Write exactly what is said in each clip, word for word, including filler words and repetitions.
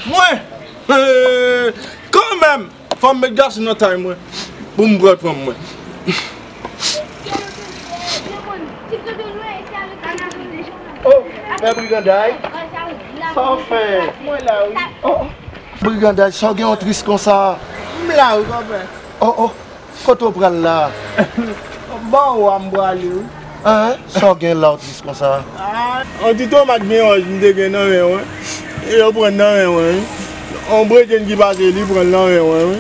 Mwen! Eh, kanmenm! Fò m met gason nan tay mwen pou m pran fanm mwen. Oh, men briganday. Sa w fè? Mwen la, wi. Oh, oh. Briganday, sa w gen w tris konsa? M la, wi, konpè. Oh, oh. Kote w pral la? Bò a m prale, wi. An? Sa w gen la w tris konsa? Ah, yon ti tomat gen wòj m te gen nan men mwen. E yo pran nan men mwen, wi. Yon brejèn ki pase, li pran l nan men mwen, wi.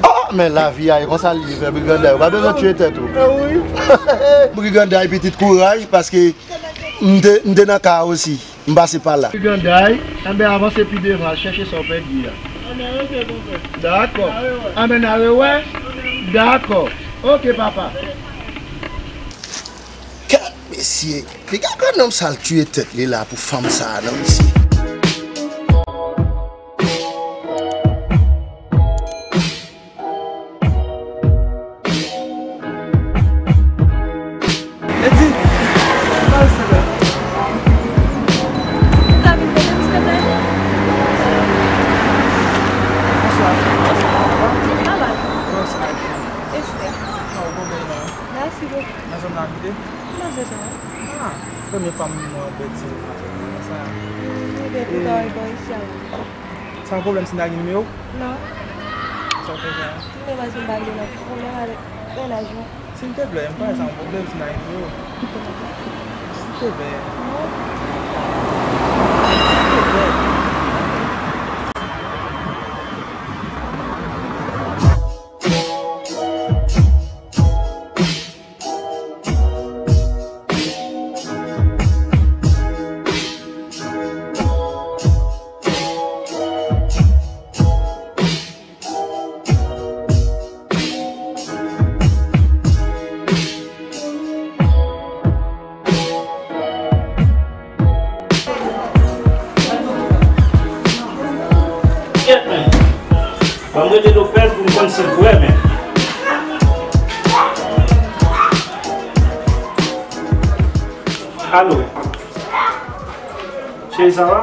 Oh, men lavi a, e konsa l ye, frè Briganday. Ou pa bezwen tiye tèt ou. Eh wi. Briganday, pitit, kouraj, paske m te, m te nan ka a osi. M pase pa la. Briganday, enben avanse pi devan, al chèche sa w pèdi a. Anben, oke, konpè. Dakò. Anben, n a rewè. Dakò. Oke, papa. Kèt, mesye. Piga grann nonm sa l tiye tèt li la pou fanm sa a, non, mesye. Edi, sa w fè la? Ou ka vin kote m, silvouplè? Bonswa. Bonswa. Kòman w ye? Esther. Ah, ou bon, bèl la? Mèsi bokou. Nan zòn nan abite? Nan zòn nan. Ah, premye fwa m wè w bèl ti nan zòn nan, sa. Mm, ebyen, tou ta wè bò isi a. Sa yon pwoblèm si m ta gen nimewo w? Non. Sa w fè sa? M te panse m pa gen nan pwoblèm avèk mennaj mwen. Silteplè, m pa wè sa yon pwoblèm si m ta gen nimewo w. Silteplè. Non. Silteplè. Kèt, men. Ban m rete do pèl pou m konn si l prè, men. Alo. Cheri, sa va?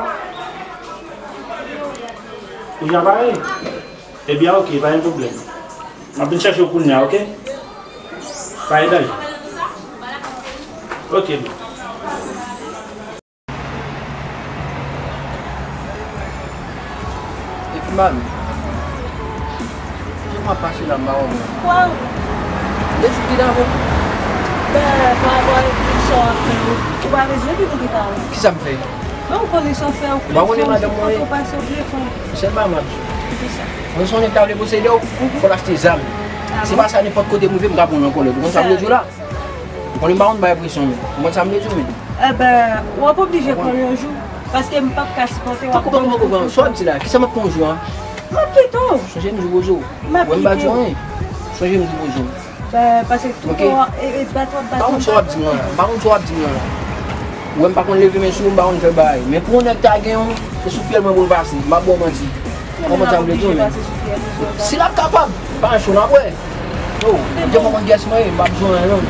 Ou ja pare? Ebyen, oke, pa gen pwoblèm. M ap vin chèche w kounye a, oke? Pa gen danje. Oke, bro. Epi, mami, jan w ap mache la, m pa konprann. Kwa ou? Depi ki dan vou? Ben, pa rapò avèk tout sa w ap fè yo. Ou pa bezwen di nou ki ta ou. Kisa m fè? Non, ou konnen sa w fè, ou plen fanm, tout kote w pase, ou plen fanm. Sèl pa m ap di w. Kisa? Mwen se yon nèg ta vle posede w, fò l achte zam. Se pa sa, nenpòt kote m rive, m ka pran w nan kòlèt. Ou konn sa m vle di w la? Ou konnen m pa konn bay presyon, men. Ou konn sa m vle di w, men. Enben, w ap oblije pran l yon jou, paske m p ap ka sipòte w ap pran yon kout. Sa w ap di la? Kisa m ap pran yon jou a? M ap kite w. Sonje m di w poze w. M ap kite w. Wè m pa di w anyen. Sonje m di w poze w. Ben, paske tout tan, e, e, bat w ap bat mwen. M pa konn sa w ap di mwen la. M pa konn sa w ap di mwen la. Ou wè m pa konn leve men sou ou, m pa konn fè bagay. Men pou yon nèg ta gen yon, se sou fyèl mwen pou l pase. M pa ba w manti. Ou konprann sa m vle di w, men. Si l ap kapab, pa cho n ap wè. Yo, Bondye poko gen s mwen ye, m pa bezwen anyen non.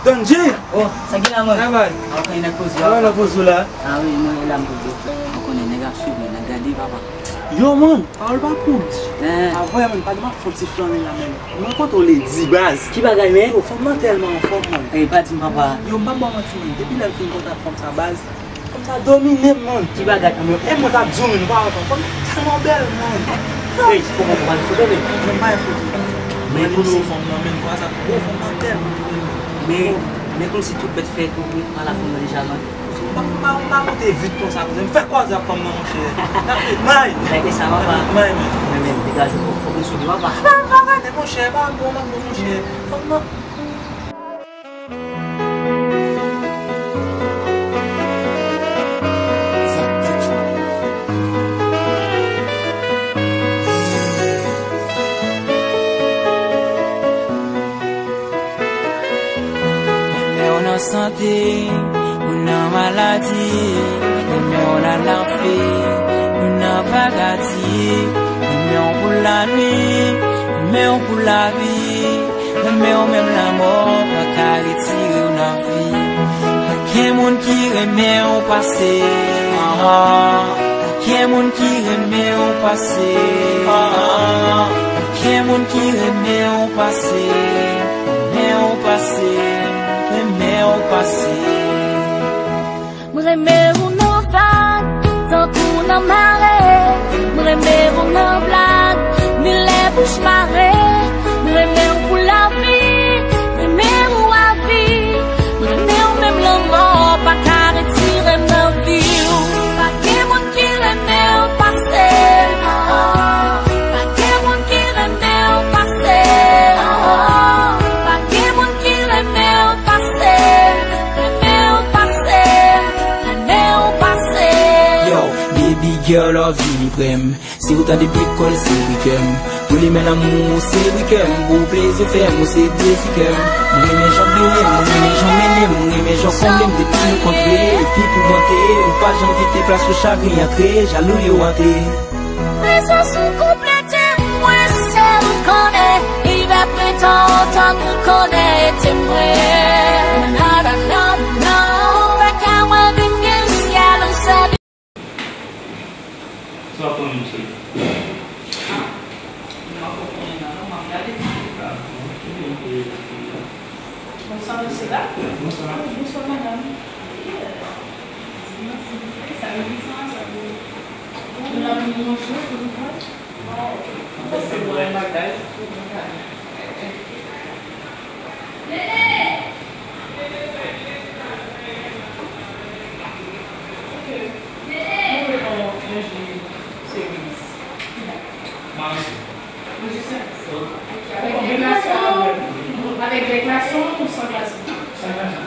Donji! Oh, sa ki la, mwen? Travay. Ah, ou konn nèg poze a. Travay nan poze w la. Ah wi, mwen la m poze. Ou konnen nèg ap swiv mwen, nèg gade, papa. Yo, man, pawòl pa kout. Avè, man, pa gen m ap fè yon ti flannen la, man. Mwen kontan w ledi, baz. Ki bagay, men? Yo, fanm nan tèlman anfòm, man. Ey, pa di m, papa. Yo, m p ap ba w manti, man. Depi lè m fin kontak fanm sa, baz, fanm sa domine m, man. Ki bagay? E mwen t ap di w, men nou pa wè fanm, fanm nan tèlman bèl, man. Ey, kòman ou pa gen foto, men? Mwen pa gen foto. Men kòmsi fanm nan, men kwa sa, gwo fanm nan tèlman domine m. Men, men kòmsi tout bèt fè kouri pa la fanm nan deja, man. Pa, pa, pa koute vit konsa, kouzen. M fè kwaze ak fanm nan, monchè. N ap ret, may. Rete sa, papa. May, men. Men, men, degaje w, fòk nou sou li, papa. Pa, pa, pa, monchè, pa bon, pa bon, monchè. Fanm nan. Renmen w nan sante, ou nan maladi. Renmen w nan lanfè, ou nan paradi. Renmen w pou lannuit, renmen w pou lavi. Renmen w menm lanmò pa ka retire w nan vi. Pa gen moun ki renmen w pase. Ah, ah. Pa gen moun ki renmen w pase. Ah, ah. Pa gen moun ki renmen w pase. Renmen w pase. Renmen w pase. M renmen w nan vag, tankou nan mare. M renmen w nan blag, milè bouch mare. M renmen w pou lavi, renmen w avi. M renmen w menm lanmò pa ka retire m nan vi w. Pa gen moun ki renmen w pase. Pa gen moun ki renmen w pase. Pa gen moun ki renmen w pase. Renmen w pase. Renmen w pase. Yo, baby girl, ou vini pre m. Si ou tande bit kòl, se wi kè m. Pou li men lanmou, se wi kè m. Pou plezi fè m, ou se dezi kè m. M renmen jan w byenmen m, m renmen jan w mennen m, m renmen jan w konble m depi nou kontre. Epi pou monte, ou pa janm kite plas pou chagren antre, jalou yo antre. Prezans ou konplete mwen, sèl ou konnen. Ivè, prentan, otan nou konnen, ete mwen. Nananana, ou fè kè mwen vin gen syèl, ou sèl. Sa w konnen, cheri? Ah, m pako konnen nan non, m ap gade. Ah, bon, ki moun ki rele la? Bonswa, mesye la. Bonswa. Ah, bonswa, madanm. Sa vle di sa, sa vle di nou la vin manje pou nou pran. Bon, ok. Sa se bon bagay. Ok. Nou vle yon, yon ji seriz. Manje. Manje senk. Avèk de glason? Avèk de glason ou san glason? San glason.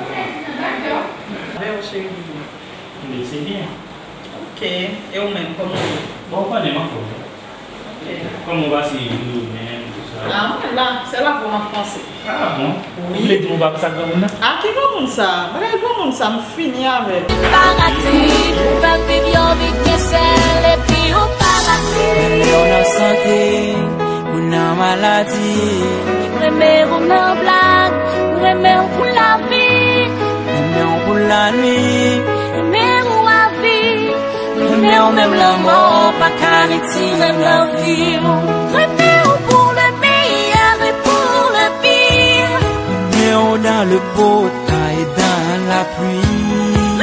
Dakò. Avè w, cheri. Wi, se byen. Ok. E ou menm, kòman w ye? Bon, ou konnen m anfòm. Ok. Kòman w pase jou yo menm, tout sa? Ah, mwen la, sèl avè w m ap panse. Ah bon? Wi. Ou vle di m ou pa panse ak granmoun nan? Ah, ki granmoun sa? Bagay granmoun sa, m fini avè l. Paradi, ou fè m viv yon vi k byen sèl, epi ou pa pati. Renmen w nan sante, ou nan maladi. Renmen w nan blag, renmen w pou lavi. Renmen w pou lannuit, renmen w avi. Renmen w menm lanmò pa ka retire m nan vi w. Renmen w pour le meilleur et pour le pire. Renmen w dans le beau temps et dans la pluie.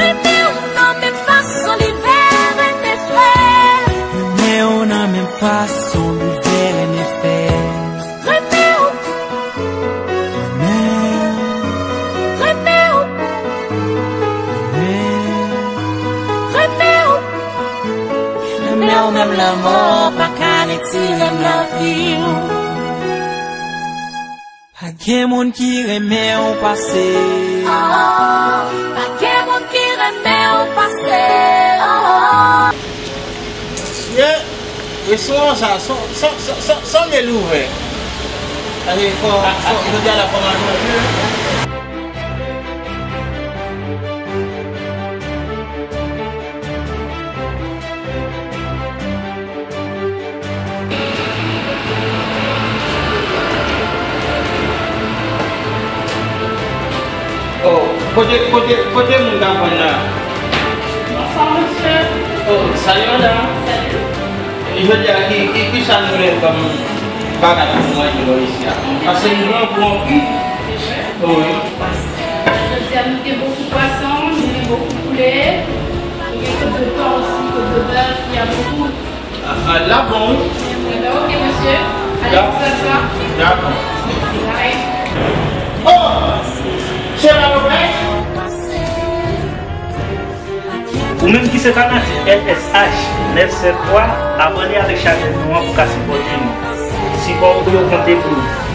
Renmen w nan menm fason livè renmen frè. Renmen w nan menm fason livè renmen fè. Renmen w. Renmen. Renmen w. Renmen. Renmen w. Renmen w menm lanmò pa ka retire m nan vi w. Pa gen moun ki renmen w pase. Oh, pa gen moun ki renmen w pase. Oh. Mesye, restoran sa, son, son, son, son, son lye l ouvè. Paske fò, fò, jodi a la fò manje. Oh, kote, kote, kote moun k ap vann la? Bonswa, mesye. Oh, salut, madame. Salut. E jodi a, ki, ki, ki sa nou lè kòm bagay pou manje lò isi a? Paske nou gen gwo anpil. Wi. Jodi a, nou gen bokou pwason, nou gen bokou poulè, nou gen kot de pò osi, kot de bèf, il y a beaucoup. Ah, ah, la bon, wi. Enben, ok, mesye. Allez, dakò. Dakò. Bye. Oh! Se la yo fè? Ou menm ki se fanatik L S H nèf sèt twa, abòne avèk chanèl nou an pou ka sipòte nou. Sipò w yo konte pou nou.